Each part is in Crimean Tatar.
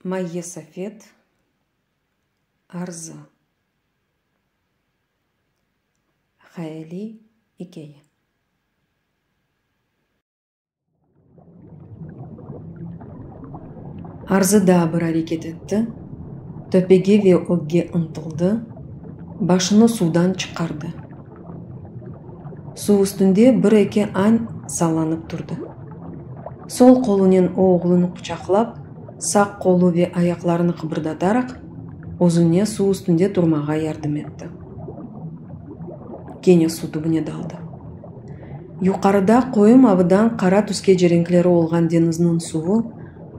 Mayye Safet, Arzı. Hayaliy ikâye. Arzı daa bir areket etti, töpege ve ögge ıntıldı, başını suvdan çıqardı. Suv üstünde bir-eki an sallanıp turdı. Sol qolunen o oğlunı quçaqlap, sağ qolu ve ayaqlarını qıbırdataraq, özüne suv üstünde turmağa yardım etti. Kene suv tübüne daldı. Yuqarıda qoyu mavıdan qara tüskece renkleri olğan deñizniñ suvu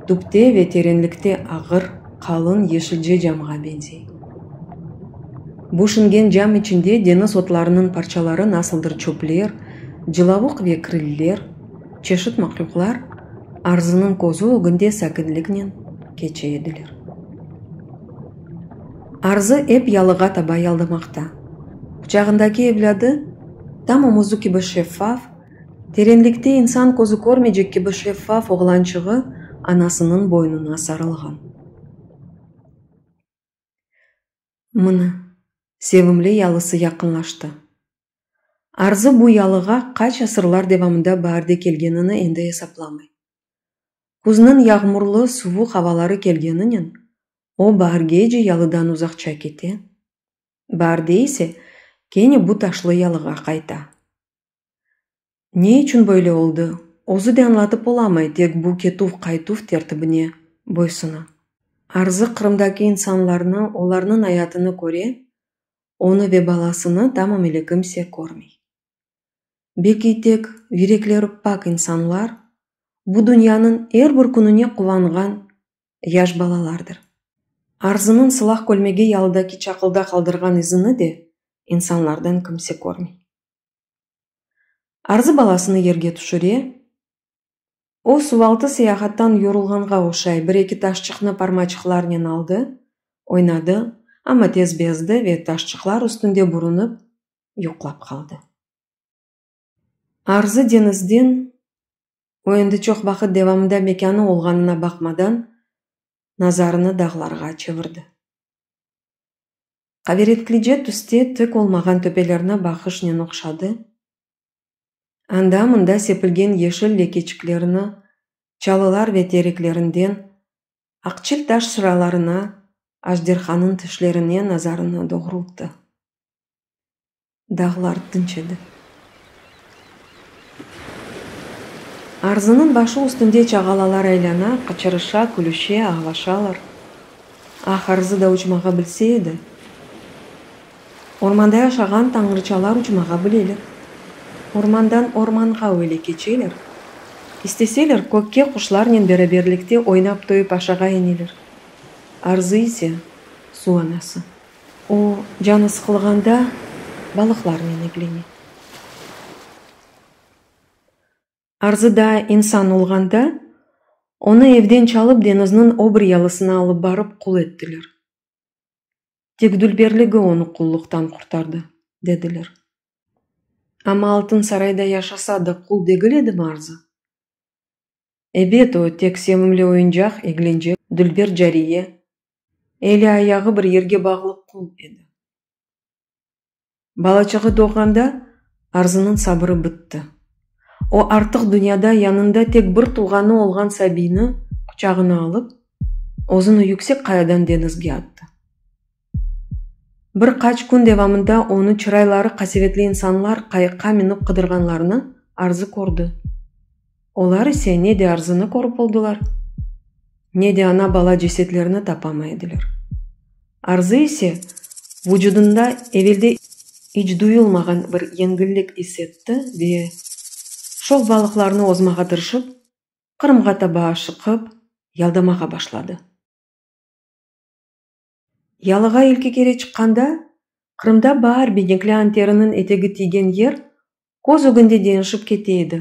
tüpte ve terenlikte ağır, qalın yeşilce camğa beñzey. Bu şingen cam içinde deñiz otlarınıñ parçaları nasıldır çöpler, cılavuq ve kriller, çeşit mahlüqlar Arzınıñ közü ögünde sakinliknen keçe ediler. Arzı ep yalığa taba yaldamaqta. Quçağındaki evlâdı, tam omuzı kibi şeffaf, terenlikte insan közü körmeycek kibi şeffaf oğlançığı anasınıñ boynuna sarılğan. Mına, sevimli yalısı yaqınlaştı. Arzı bu yalığa qaç asırlar devamında baarde kelgenini endi esaplamay. Küzniñ yağmurlı, suvuq avaları kelgeninen, o baargece yalıdan uzaqça kete, baarde ise kene bu taşlı yalığa qayta. Ne içün böyle oldı, özü de añlatıp olamay, tek bu ketüv-qaytuv tertibine boysuna. Arzı Qırımdaki insanlarnı, olarnıñ ayatını köre, onı ve balasını tamam ile kimse körmey. Belki tek yürekleri pak insanlar, bu dünyanıñ er bir kününe quvanğan yaş balalardır. Arzınıñ sılaq kölmegi yalıdaki çaqılda qaldırğan izini de insanlardan kimse körmey. Arzı balasını yerge tüşüre, o, suvaltı seyahattan yorulğanğa oşay, bir-eki taşçıqnı parmaçıqlarnen aldı, oynadı, amma tez bezdi ve taşçıqlar üstünde burunıp, yuqlap qaldı. Arzı deñizden, o endi çoq vaqıt devamında mekânı olğanına baqmadan, nazarını dağlarğa çevirdi. Qaverenklice tüste tik olmağan töpelerni baqışnen oqşadı, anda-mında sepilgen yeşil lekeçiklerni çalılar ve tereklerinden aqçil taş sıralarına, ajderhanıñ tişlerine nazarını doğrulttı. Dağlar tınç edi. Arzınıñ başı üstünde çağalalar aylana, qıçırışa, külüşe, ağlaşalar. Ah, Arzı da uçmağa bilse edi! Ormanda yaşağan tañrıçalar uçmağa bileler. Ormandan ormanğa öyle keçeler. İsteseler, kökke quşlarnen beraberlikte oynap-toyıp aşağa eneler. Arzı ise, suv anası. O, canı sıqılğanda, balıqlarnen eglene. Arzı daa insan olğanda, onı evden çalıp deñizniñ o bir yalısına alıp barıp qul ettiler. Tek dülberligi onı qulluqtan qurtardı, dediler. Amma altın sarayda yaşasa da qul degil edimi Arzı? Ebet, o, tek sevimli oyuncaq, eglence, dülber cariye, eli-ayağı bir yerge bağlı qul edi. Balaçığı doğğanda Arzınıñ sabırı bitti. O, artıq dünyada yanında tek bir tuvğanı olğan sabiyni quçağına alıp, özüni yüksek qayadan deñizge attı. Bir qaç kün devamında onı çırayları qasevetli insanlar qayıqqa minip qıdırğanlarını Arzı kördi. Olar ise ne de Arzını körip oldılar, ne de ana-bala cesetlerini tapamay ediler. Arzı ise vucudında evelde iç duyulmağan bir yengillik is etti ve şoq balıqlarnı ozmağa tırışıp, Qırımğa taba aşıqıp, yaldamağa başladı. Yalığa ilki kere çıqqanda, Qırımda baar benekli anteriniñ etegi tiygen yer köz ögünde deñişip kete edi,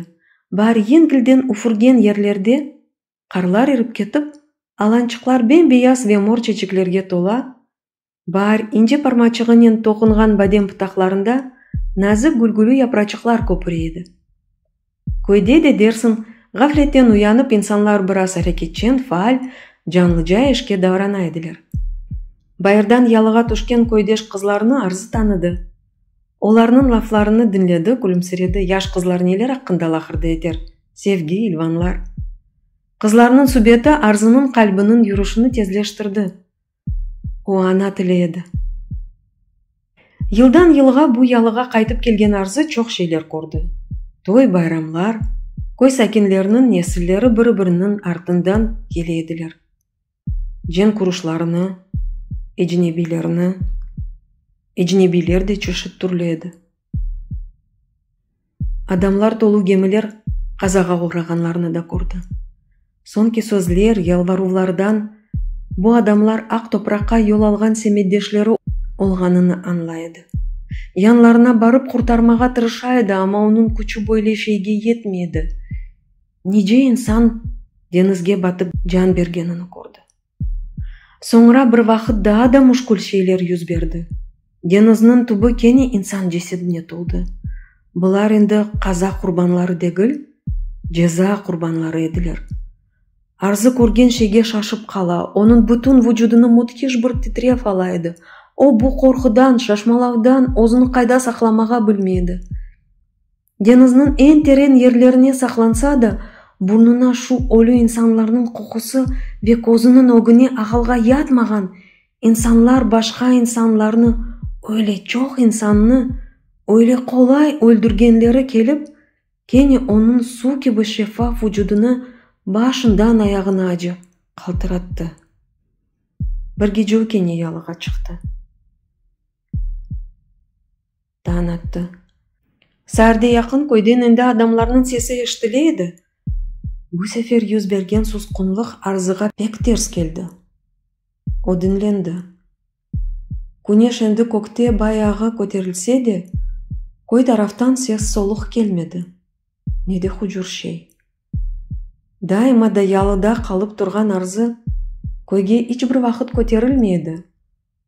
baar yengilden üfürgen yerlerde qarlar irip ketip, alançıqlar bem-beyaz ve mor çeçeklerge tola, baar ince parmaçığınen toqunğan badem pıtaqlarında nazik gülgülü yapraçıqlar köpüre edi. Köyde de, dersiñ, ğafletten uyanıp insanlar biraz areketçen, faal. Canlıca eşke davrana ediler. Bayırdan yalığa tüşken köydeş qızlarnı Arzı tanıdı. Olarnıñ laflarını diñledi, külümsiredi. Yaş qızlar neler aqqında laqırdı eter? Sevgi, ilvanlar. Qızlarnıñ subeti Arzınıñ qalbiniñ yürüşini tezleştirdi. O ana tili edi. Yıldan yılğa bu yalığa qaytıp kelgen Arzı çoq şeyler kördi. Toy, bayramlar, köy sakinleriniñ nesilleri biri-biriniñ artından kele ediler. Cenk uruşlarını, ecnebiylerni, ecnebiyler de çeşit türlü edi. Adamlar tolu gemiler qazağa oğrağanlarını da kördi. Soñki sözler, yalvaruvlardan bu adamlar aq topraqqa yol alğan semetdeşleri olğanını añlay edi. Yanlarına barıp qurtarmağa tırışa edi, amma onıñ küçü böyle şeyge yetmey edi. Nice insan deñizge batıp can bergenini kördi. Soñra bir vaqıt daa da müşkül şeyler yüz berdi. Deñizniñ tübü kene insan cesedine toldı. Bular endi qaza qurbanları degil, ceza qurbanları ediler. Arzı körgen şeyge şaşıp qala, onıñ bütün vucudını müthiş bir titrev ala edi. O, bu qorqudan, şaşmalavdan özüni qayda saqlamağa bilmey edi. Deñizniñ eñ teren yerlerine saqlansa da, burnuna şu ölü insanlarnıñ qoqusı ve közüniñ ögüne aqılğa yatmağan insanlar başqa insanlarnı, öyle çoq insannı, öyle qolay öldürgenleri kelip, kene onıñ suv kibi şeffaf vucudını başından ayağınace qaltırattı. Bir gece o kene yalığa çıqtı. Tañ attı. Saarde yaqın köyden endi adamlarnıñ sesi eşitile edi. Bu sefer 100 bergen susqunlıq Arzığa pek ters keldi. O diñlendi. Küneş endi kökte bayağı köterilse de, köy taraftan ses-soluq kelmedi. Ne de hucur şey. Daima da yalıda qalıp turğan Arzı köyge iç bir vaqıt köterilmey edi.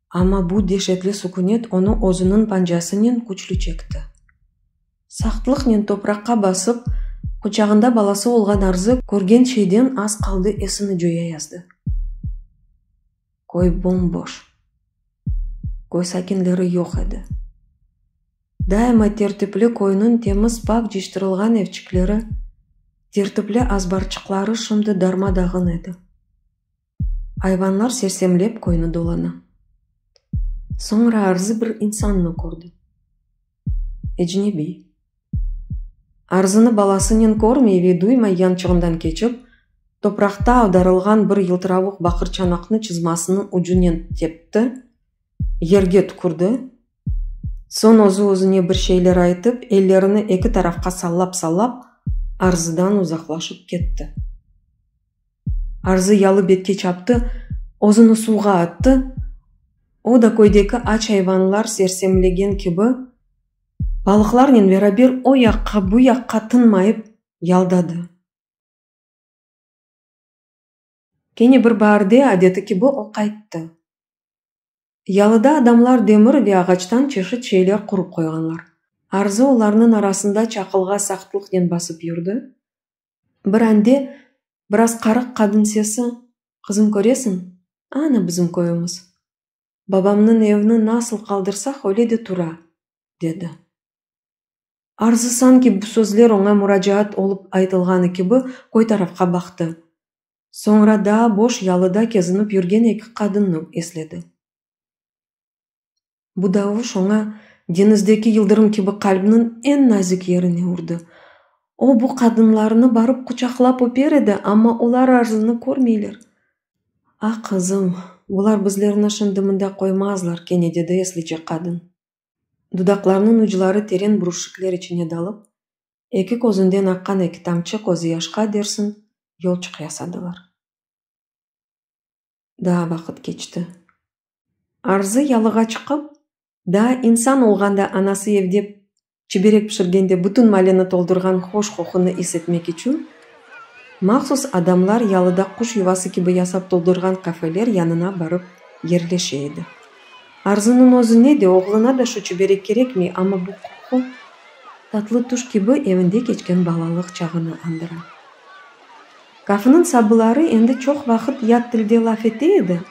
Amma bu deşetli sukünet onı özüniñ pancasınen küçlü çekti. Saqtlıqnen topraqqa basıp, quçağında balası olğan Arzı körgen şeyden az qaldı esini coya yazdı. Köy bom-boş. Köy sakinleri yoq edi. Daima tertipli köyniñ temiz-pak cıyıştırılğan evçikleri, tertipli azbarçıqları şimdi darma-dağın edi. Ayvanlar sersemlep köyni dolana. Soñra Arzı bir insannı kördi. Ecnebiy. Arzını balasınen körmey ve duymay yançığından keçip, topraqta avdarılğan bir yıltıravuq baqır çanaqnı çızmasınıñ ucunen tepti, yerge tükürdi, soñ özü-özüne bir şeyler aytıp, ellerini eki tarafqa sallap-sallap, Arzıdan uzaqlaşıp ketti. Arzı yalı betke çaptı, özüni suvğa attı, o da köydeki aç ayvanlar sersemlegen kibi, balıqlarnen beraber o yaqqa, bu yaqqa tınmayıp yaldadı. Kene bir baarde, adeti kibi, o qayttı. Yalıda adamlar demir ve ağaçtan çeşit şeyler qurıp qoyğanlar. Arzı olarnıñ arasında çaqılğa saqtlıqnen basıp yürdi. Bir ande biraz qarıq qadın sesi, Qızım, köresiñ, ana bizim köyümiz. Babamnıñ evini nasıl qaldırsaq, öyle de tura, dedi. Arzı sanki bu sözler oña muracaat olıp aytılğanı kibi, köy tarafqa baqtı. Soñra daa boş yalıda kezinip yürgen eki qadınnı esledi. Bu davuş oña deñizdeki yıldırım kibi qalbiniñ eñ nazik yerine urdı. O, bu qadınlarnı barıp quçaqlap öper edi, amma olar Arzını körmeyler. Ah, qızım, bular bizlerni şimdi mında qoymazlar, kene dedi eslice qadın. Dudaqlarınıñ ucları teren bürüşikler içine dalıp, eki közünden aqqan eki tamçı közyaşqa dersiñ yolçıq yasadılar. Daa vaqıt keçti. Arzı yalığa çıqıp, daa insan olğanda anası evde çiberek pişirgende bütün malleni toldurğan hoş qoqunı is etmek içün, mahsus adamlar yalıda quş yuvası kibi yasap toldurğan kafeler yanına barıp yerleşe edi. Arzınıñ özüne de, oğluna da şu çiberek kerekmey, amma bu qoqu tatlı tüş kibi evinde keçken balalıq çağını añdıra. Kafeniñ sabıları endi çoq vaqıt yat tilde laf ete edi,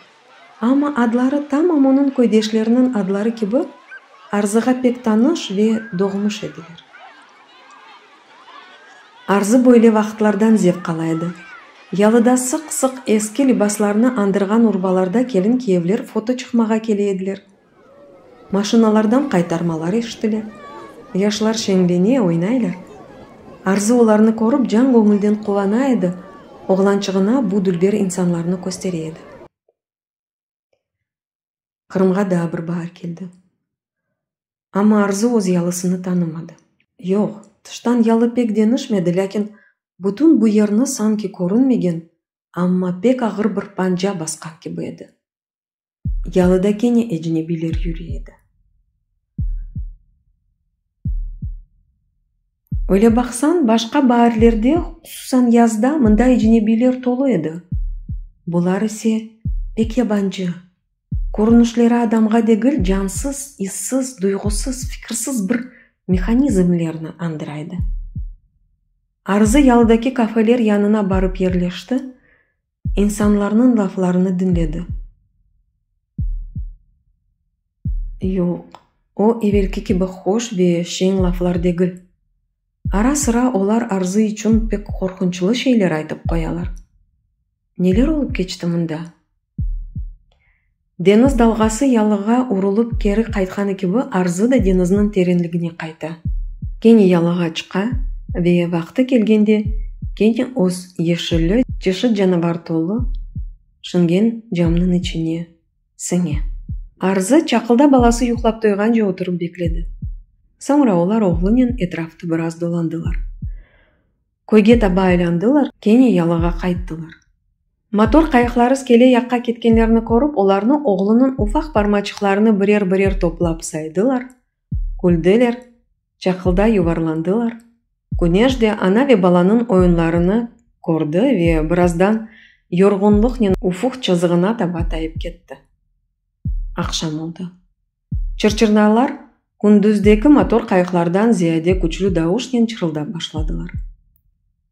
amma adları tamam onıñ köydeşleriniñ adları kibi Arzığa pek tanış ve doğmuş ediler. Arzı böyle vaqıtlardan zevq ala edi. Yalıda sıq-sıq eski libaslarnı añdırğan urbalarda kelin-kiyevler foto çıqmağa kele ediler. Maşinalardan qaytarmalar eşitile. Yaşlar şeñlene, oynaylar. Arzı olarnı körip can-göñülden quvana edi, oğlançığına bu dülber insanlarnı köstere edi. Qırımğa daa bir baar keldi. Amma Arzı öz yalısını tanımadı. Yoq, tıştan yalı pek deñişmedi, lâkin bütün bu yerni sanki körünmegen, amma pek ağır bir panca basqan kibi edi. Yalıda kene ecnebiyler yüre edi. Öyle baqsañ, başqa baarlerde, hususan yazda, mında ecnebiyler tolu edi. Bular ise pek yabancı, körünişleri adamğa degil, cansız, issiz, duyğusız, fikirsiz bir mehanizmlerni añdıra edi. Arzı yalıdaki kafeler yanına barıp yerleşti, insanlarnıñ laflarını diñledi. Yoq, o evelki kibi hoş ve şeñ laflar degil. Ara-sıra olar Arzı içün pek qorqunçlı şeyler aytıp qoyalar. Neler olıp keçti mında? Deñiz dalğası yalığa urulıp keri qaytqanı kibi Arzı da deñizniñ terenligine qayta. Kene yalığa çıqa ve vaqtı kelgende kene öz yeşilli, çeşit canavar tolu şingen camnıñ içine siñe. Arzı çaqılda balası yuqlap toyğance oturıp bekledi. Soñra olar oğlunen etraftı biraz dolandılar. Köyge taba aylandılar, kene yalığa qayttılar. Motor qayıqları skele yaqqa ketkenlerini körip, olarnı oğlunıñ ufaq parmaçıqlarını birer-birer toplap saydılar, küldiler, çaqılda yuvarlandılar. Küneş de ana ve balanıñ oyunlarını kördi ve birazdan yorğunlıqnen ufuq çızığına taba tayıp ketti. Aqşam oldı. Çırçırnalar kündüzdeki motor qayıqlardan ziyade küçlü davuşnen çırıldap başladılar.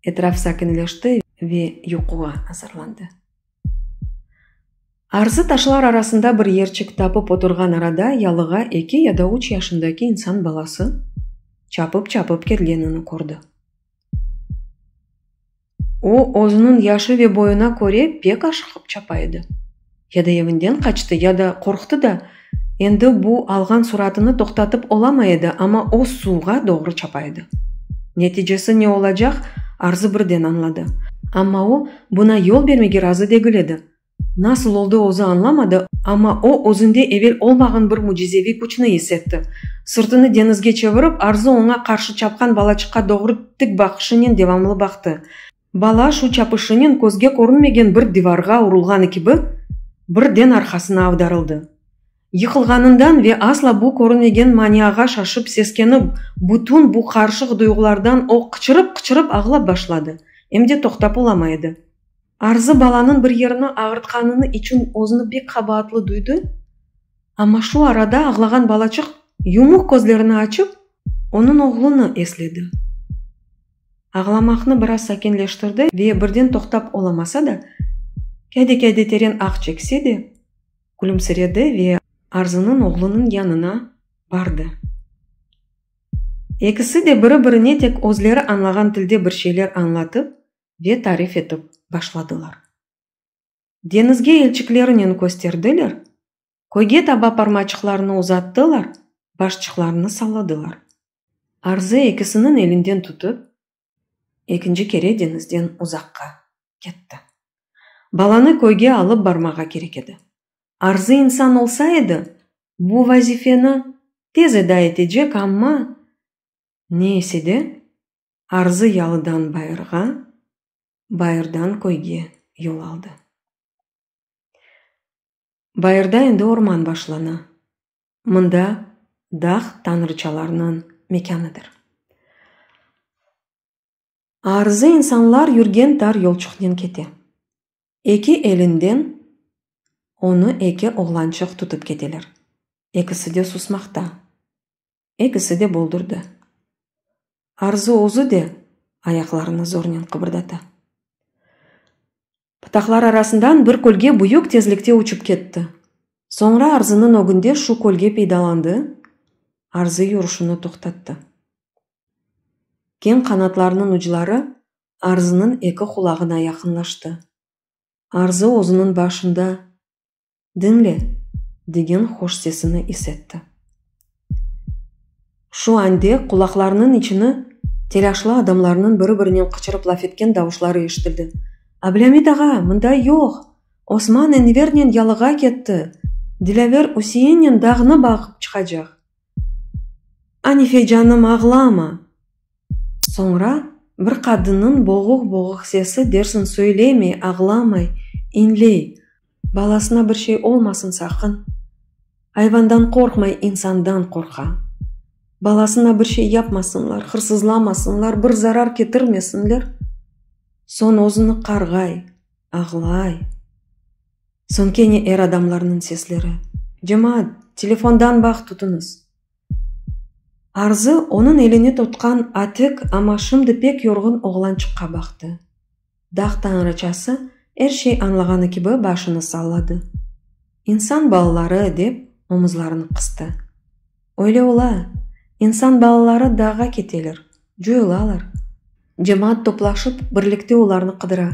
Etraf sakinleşti ve yuquğa azırlandı. Arzı taşlar arasında bir yerçik tapıp oturğan arada yalığa eki ya da üç yaşındaki insan balası çapıp-çapıp kelgenini kördi. O, özüniñ yaşı ve boyuna köre pek aşıqıp çapa edi. Ya da evinden qaçtı, ya da qorqtı da, endi bu alğan suratını toqtatıp olamay edi, amma o suvğa doğru çapa edi. Neticesi ne olacaq, Arzı birden añladı. Amma o, buna yol bermege razı degil edi. Nasıl oldı özü añlamadı, amma o, özünde evel olmağan bir mücizeviy küçni is etti. Sırtını deñizge çevirip, Arzı oña qarşı çapqan balaçıqqa doğru tik baqışınen devamlı baqtı. Bala şu çapışınen közge körünmegen bir divarğa urulğanı kibi, birden arqasına avdarıldı. Yıqılğanından ve asla bu körünmegen maniağa şaşıp seskenip, bütün bu qarışıq duyğulardan o qıçırıp-qıçırıp ağlap başladı, em de toqtap olamay edi. Arzı balanıñ bir yerini ağırtqanını içün özüni pek qabaatlı duydı, amma şu arada ağlağan balaçıq yumuq közlerini açıp, onıñ oğlunı esledi. Ağlamaqnı biraz sakinleştirdi ve birden toqtap olamasa da, kâde-kâde teren ah çekse de, külümsiredi ve Arzınıñ oğlunıñ yanına bardı. Ekisi de biri-birine tek özleri añlağan tilde bir şeyler añlatıp ve tarif etip başladılar. Deñizge elçiklerinen kösterdiler, köyge taba parmaçıqlarını uzattılar, başçıqlarını salladılar. Arzı ekisiniñ elinden tutıp, ekinci kere deñizden uzaqqa ketti. Balanı köyge alıp barmağa kerek edi. Arzı insan olsa edi, bu vazifeni tez eda etecek, amma, ne ise de, Arzı yalıdan bayırğa, bayırdan köyge yol aldı. Bayırda endi orman başlana. Mında dağ tañrıçalarınıñ mekânıdır. Arzı insanlar yürgen tar yolçuqnen kete. Eki elinden onı eki oğlançıq tutıp keteler. Ekisi de susmaqta. Ekisi de boldurdı. Arzı özü de ayaqlarını zornen qıbırdata. Pıtaqlar arasından bir kölge büyük tezlikte uçıp ketti. Soñra Arzınıñ ögünde şu kölge peydalandı, Arzı yürüşini toqtattı. Keñ qanatlarınıñ ucları Arzınıñ eki qulağına yaqınlaştı. Arzı özüniñ başında, Diñle! degen hoş sesini is etti. Şu ande qulaqlarınıñ içini telâşlı adamlarnıñ biri-birinen qıçırıp laf etken davuşları eşitildi, Ablâmit ağa, mında yoq! Osman Envernen yalığa ketti! Dilâver Üseinnen dağnı baqıp çıqacaq! Anife canım, ağlama! Soñra bir qadınnıñ boğuq-boğuq sesi dersiñ söylemey, ağlamay, iñley, Balasına bir şey olmasın saqın! Ayvandan qorqmay, insandan qorqa. Balasına bir şey yapmasınlar, hırsızlamasınlar, bir zarar ketirmesinler. Soñ özüni qarğay, ağlay. Soñ kene er adamlarnıñ sesleri, Cemaat, telefondan bağ tutuñız! Arzı onıñ elini tutqan atik, amma şimdi pek yorğun oğlançıqqa baqtı. Dağ tañrıçası er şey añlağanı kibi başını salladı. İnsan balaları, dep omuzlarını qıstı. Öyle ola, insan balaları dağğa keteler, coyulalar. Cemaat toplaşıp, birlikte olarnı qıdıra.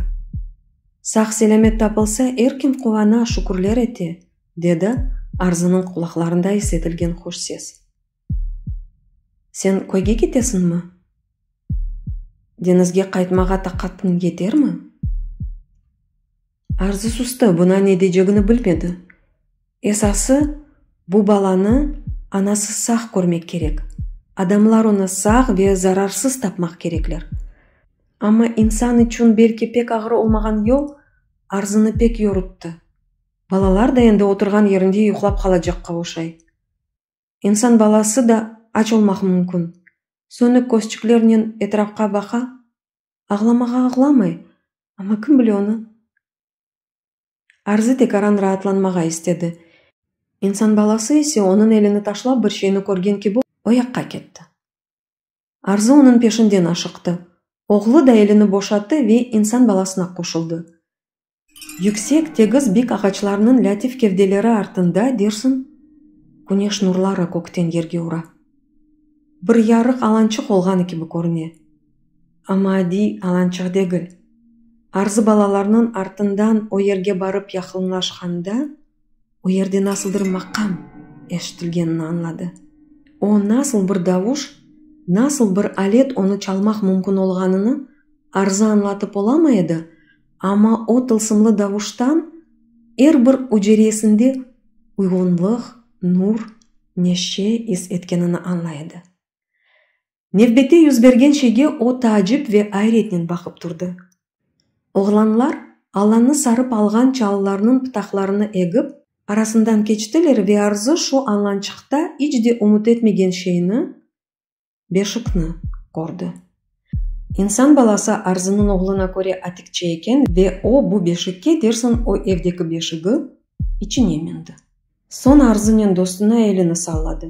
Sağ-selâmet tapılsa, er kim quvana, şükürler ete, dedi Arzınıñ qulaqlarında is etilgen hoş ses. Sen köyge ketesiñmi? Deñizge qaytmağa taqatıñ yetermi? Arzı sustı, buña ne deycegini bilmedi. Esası, bu balanı anası sağ körmek kerek, adamlar onı sağ ve zararsız tapmaq kerekler. Amma insan içün belki pek ağır olmağan yol Arzını pek yoruttı. Balalar da endi oturğan yerinde yuqlap qalacaqqa oşay. İnsan balası da aç olmaq mümkün. Sönük közçiklernen etrafqa baqa, ağlamağa ağlamay, amma kim bile onı? Arzı tekaran raatlanmağa istedi. İnsan balası ise onıñ elini taşlap bir şeyni körgen kibi o yaqqa ketti. Arzı onıñ peşinden aşıqtı. Oğlu da elini boşattı ve insan balasına qoşuldı. Yüksek, tegiz bik ağaçlarnıñ lâtif kevdeleri artında, dersiñ, küneş nurları kökten yerge ura. Bir yarıq alançıq olğanı kibi körüne. Amma adiy alançıq degil. Arzı balalarnıñ artından o yerge barıp yaqınlaşqanda, o yerde nasıldır maqam eşitilgenini añladı. O nasıl bir davuş, nasıl bir alet onı çalmaq mümkün olğanını Arzı añlatıp olamay edi, amma o tılsımlı davuştan er bir ücresinde uyğunlıq, nur, neşe is etkenini añlay edi. Nevbette yüz bergen şeyge o taacip ve ayretnen baqıp turdı. Oğlanlar alannı sarıp alğan çalılarnıñ pıtaqlarını egip, arasından keçtiler ve Arzı şu alançıqta iç de ümüt etmegen şeyni, beşikni, kördi. İnsan balası Arzınıñ oğluna köre atikçe eken ve o bu beşikke, dersiñ o evdeki beşigi, içine mindi. Soñ Arzınen dostuna elini salladı.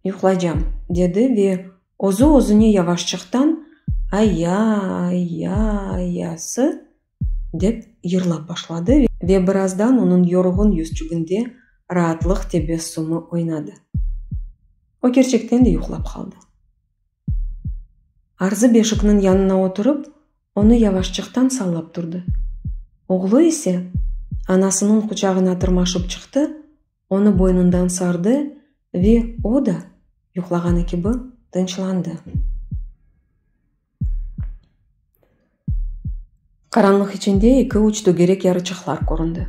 Yuqlaycam, dedi ve özü-özüne yavaşçıqtan Ay-ya-ay-ya-ay-yası dep yırlap başladı ve birazdan onıñ yorğun yüzçüginde raatlıq tebessümi oynadı. O kerçekten de yuqlap qaldı. Arzı beşikniñ yanına oturıp, onı yavaşçıqtan sallap turdı. Oğlu ise anasınıñ quçağına tırmaşıp çıqtı, onı boynundan sardı ve o da, yuqlağanı kibi, tınçlandı. Qaranlıq içinde eki-üç tögerek yarıçıqlar köründi.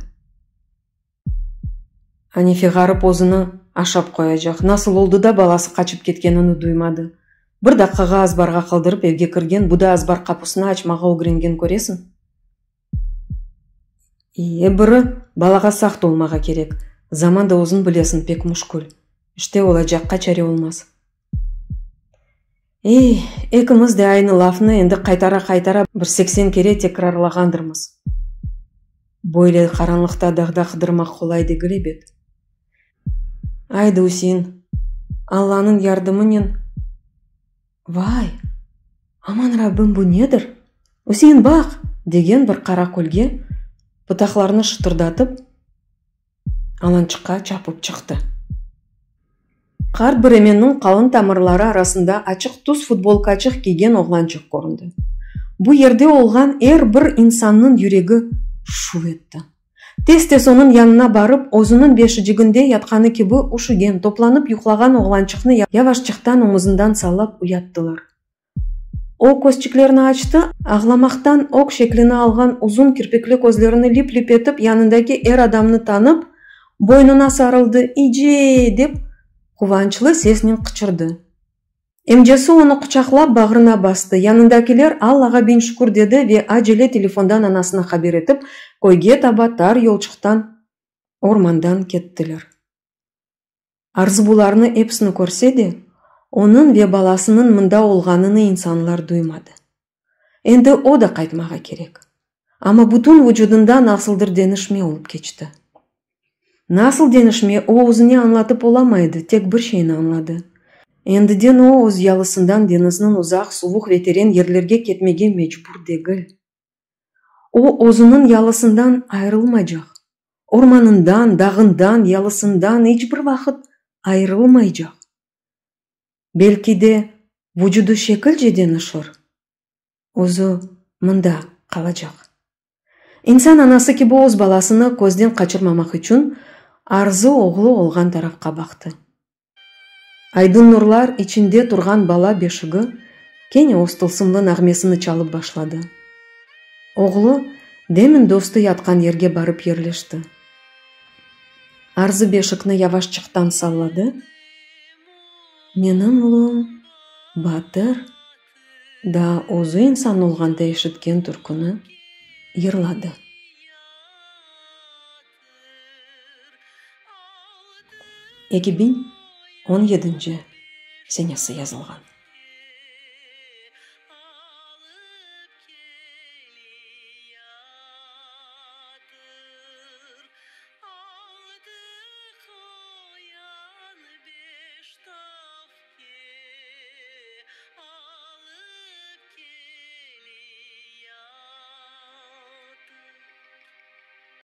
Anife ğarip özüni aşap qoyacaq. Nasıl oldı da balası qaçıp ketkenini duymadı. Bir daqqağa azbarğa qaldırıp evge kirgen, bu da azbar qapusını açmağa ögrengen köresiñ. E, biri balağa saqt olmağa kerek. Zaman da özüñ bilesiñ pek müşkül. İşte olacaqqa çare olmaz. Ey, ekimiz de aynı lafnı endi qaytara-qaytara bir 80 kere tekrarlağandırmız. Böyle qaranlıqta dağda qıdırmaq qolay degil ebet. Aydı, Üsein, Allanıñ yardımınen. Vay, aman Rabbim, bu nedir? Üsein, baq! degen bir qara kölge. Pıtaqlarnı şıtırdatıp, alançıqqa çapıp çıqtı. Qart bir emenniñ qalın tamırları arasında açıq tüs futbolkaçıq kiygen oğlançıq köründi. Bu yerde olğan er bir insannıñ yüregi şuv etti. Tez-tez onıñ yanına barıp, özüniñ beşiciginde yatqanı kibi üşügen, toplanıp yuqlağan oğlançıqnı yavaşçıqtan omuzından sallap uyattılar. O, közçiklerini açtı, ağlamaqtan ög şeklini alğan uzun kirpikli közlerini lip-lip etip, yanındaki er adamnı tanıp, boynuna sarıldı, İce-e-e! dep, quvançlı sesnen qıçırdı. Emcesi onı quçaqlap, bağrına bastı. Yanındakiler Allağa biñ şükür dedi ve acele telefondan anasına haber etip, köyge taba tar yolçıqtan, ormandan kettiler. Arzı bularnı episini körse de, onıñ ve balasınıñ mında olğanını insanlar duymadı. Endi o da qaytmağa kerek. Amma bütün vucudında nasıldır deñişme olıp keçti. Nasıl deñişme, o özüne añlatıp olamaydı, tek bir şeyni añladı. Endiden o öz yalısından deñizniñ uzaq, suvuq ve teren yerlerge ketmege mecbur degil. O özüniñ yalısından ayırılmaycaq. Ormanından, dağından, yalısından iç bir vaqıt ayırılmaycaq. Belki de, vucudı şekilce deñişir, özü mında qalacaq. İnsan anası kibi öz balasını közden qaçırmamaq içün Arzı oğlu olğan tarafqa baqtı. Aydın nurlar içinde turğan bala beşigi kene öz tılsımlı nağmesini çalıp başladı. Oğlu demin dostu yatqan yerge barıp yerleşti. Arzı beşikni yavaşçıqtan salladı. Menim ulum, batır, daa özü insan olğanda eşitken türküni yırladı. 2017 senesi yazılğan.